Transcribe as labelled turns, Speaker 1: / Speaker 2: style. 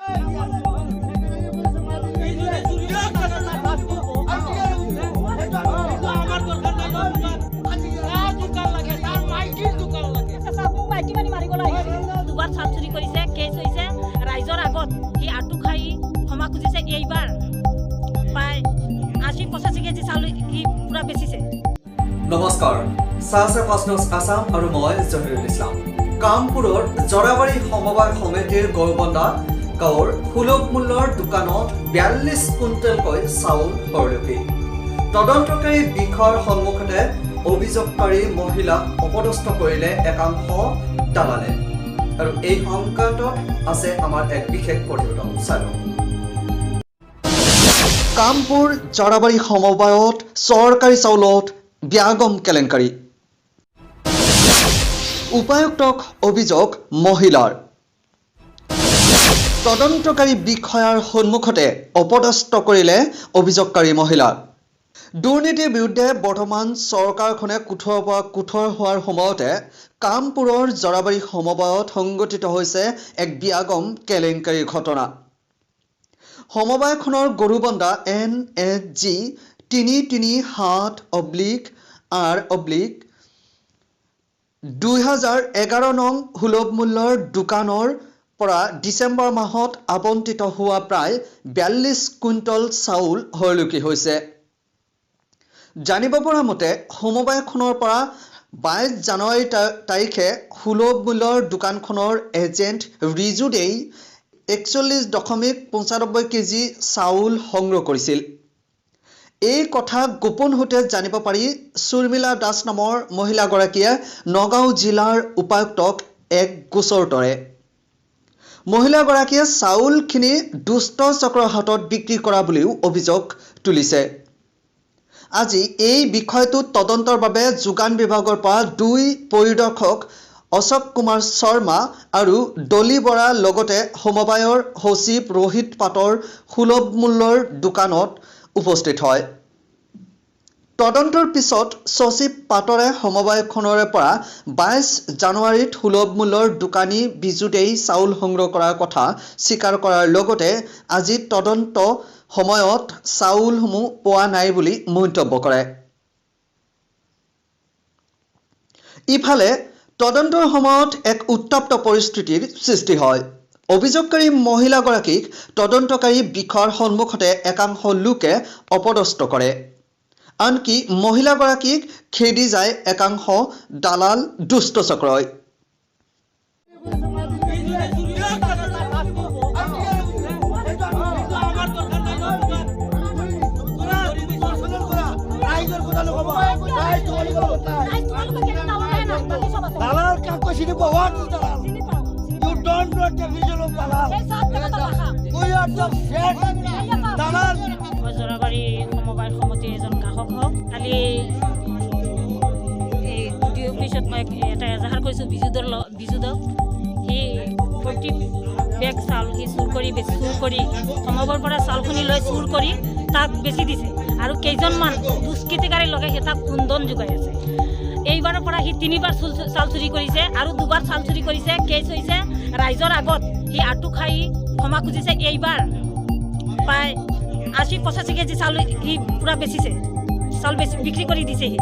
Speaker 1: মোক মাইকী মানি মাৰিবলৈ আহিছে। দুবাৰ চাউল চুৰি কৰিছে, কেছ হৈছে। ৰাইজৰ আগত সি আঁঠু খাই ক্ষমা খুজিছে। এইবাৰ প্ৰায় 80-85 কেজি চাউল সি পূৰা বেচিছে।
Speaker 2: নমস্কাৰ, চাহ ফাষ্ট নিউজ আছাম আৰু মই জহিৰুল ইছলাম। কামপুৰৰ জৰাবাৰী সমবায় সমিতিৰ গৰুবন্দা গাঁৱৰ সুলভ মূল্যৰ দোকানত 42 কুইণ্টেলকৈ চাউল হৰলুকি। তদন্তকাৰী বিষয়াৰ সন্মুখতে অভিযোগকাৰী মহিলাক অপদস্থ কৰিলে একাংশ দালালে। আৰু এই সংক্ৰান্তত আছে আমাৰ এক বিশেষ প্ৰতিবেদন, চাই লওক। কামপুৰ জৰাবাৰী সমবায়ত চৰকাৰী চাউলত ব্যাগম কেলেংকাৰী, উপায়ুক্তক অভিযোগ মহিলাৰ। তদন্তকাৰী বিষয়াৰ সন্মুখতে অপদস্থ কৰিলে অভিযোগকাৰী মহিলাক। দুৰ্নীতিৰ বিৰুদ্ধে বৰ্তমান চৰকাৰখনে কঠোৰৰ পৰা কঠোৰ হোৱাৰ সময়তে কামপুৰৰ জৰাবাৰী সমবায়ত সংঘটিত হৈছে এক ব্যাগম কেলেংকাৰীৰ ঘটনা। সমবায়খনৰ গৰুবন্দা এন এছ জি 337/R/2011 নং সুলভ মূল্যৰ দোকানৰ পৰা ডিচেম্বৰ মাহত আবণ্টিত হোৱা প্ৰায় 42 কুইণ্টল চাউল হৰলুকি হৈছে। জানিব পৰা মতে, সমবায়খনৰ পৰা 22 জানুৱাৰী তাৰিখে সুলভ মূল্যৰ দোকানখনৰ এজেণ্ট ৰিজু দেই 41.95 কেজি চাউল সংগ্ৰহ কৰিছিল। এই কথা গোপন সূত্ৰে জানিব পাৰি সুৰ্মিলা দাস নামৰ মহিলাগৰাকীয়ে নগাঁও জিলাৰ উপায়ুক্তক এক গোচৰ তৰে। মহিলাগৰাকীয়ে চাউলখিনি দুষ্ট চক্ৰৰ হাতত বিক্ৰী কৰা বুলিও অভিযোগ তুলিছে। আজি এই বিষয়টোত তদন্তৰ বাবে যোগান বিভাগৰ পৰা দুই পৰিদৰ্শক অশোক কুমাৰ শৰ্মা আৰু ডলী বৰা, লগতে সমবায়ৰ সচিব ৰোহিত পাটৰ সুলভ মূল্যৰ দোকানত উপস্থিত হয়। তদন্তৰ পিছত সচিব পাটৰে সমবায়খনৰে পৰা 22 জানুৱাৰীত সুলভ মূল্যৰ দোকানী বিজু দেই চাউল সংগ্ৰহ কৰাৰ কথা স্বীকাৰ কৰাৰ লগতে আজি তদন্ত সময়ত চাউলসমূহ পোৱা নাই বুলি মন্তব্য কৰে। ইফালে তদন্তৰ সময়ত এক উত্তপ্ত পৰিস্থিতিৰ সৃষ্টি হয়। অভিযোগকাৰী মহিলাগৰাকীক তদন্তকাৰী বিষয়াৰ সন্মুখতে একাংশ লোকে অপদস্থ কৰে। আনকি মহিলাগৰাকীক খেদি যায় একাংশ দালাল দুষ্ট চক্ৰই।
Speaker 3: দালাল কাকো চিনি পাও? দালাল, you don't know definition of dalal. We are the fake dalal.
Speaker 1: মই জৰাবাৰী সমবায় সমিতিৰ এজন গ্ৰাহক হওঁ। কালি এই ডি অফিচত মই এটা এজাহাৰ কৰিছোঁ বিজুদৰ, বিজুদক। সি 40 বেগ চাউল সি চুৰ কৰি বেচি, চুৰ কৰি সমবায়ৰ পৰা চাউলখিনি লৈ চুৰ কৰি তাক বেচি দিছে আৰু কেইজনমান দুষ্কৃতিকাৰীৰ লগে সি তাক ইন্ধন যোগাই আছে। এইবাৰৰ পৰা সি তিনিবাৰ চাউল চুৰি কৰিছে আৰু দুবাৰ চাউল চুৰি কৰিছে, কেছ হৈছে। ৰাইজৰ আগত সি আঁঠু খাই ক্ষমা খুজিছে। এইবাৰ প্ৰায় 80-85 কেজি চাউল সি পূৰা বেচিছে, চাউল বেছি বিক্ৰী কৰি দিছে সি।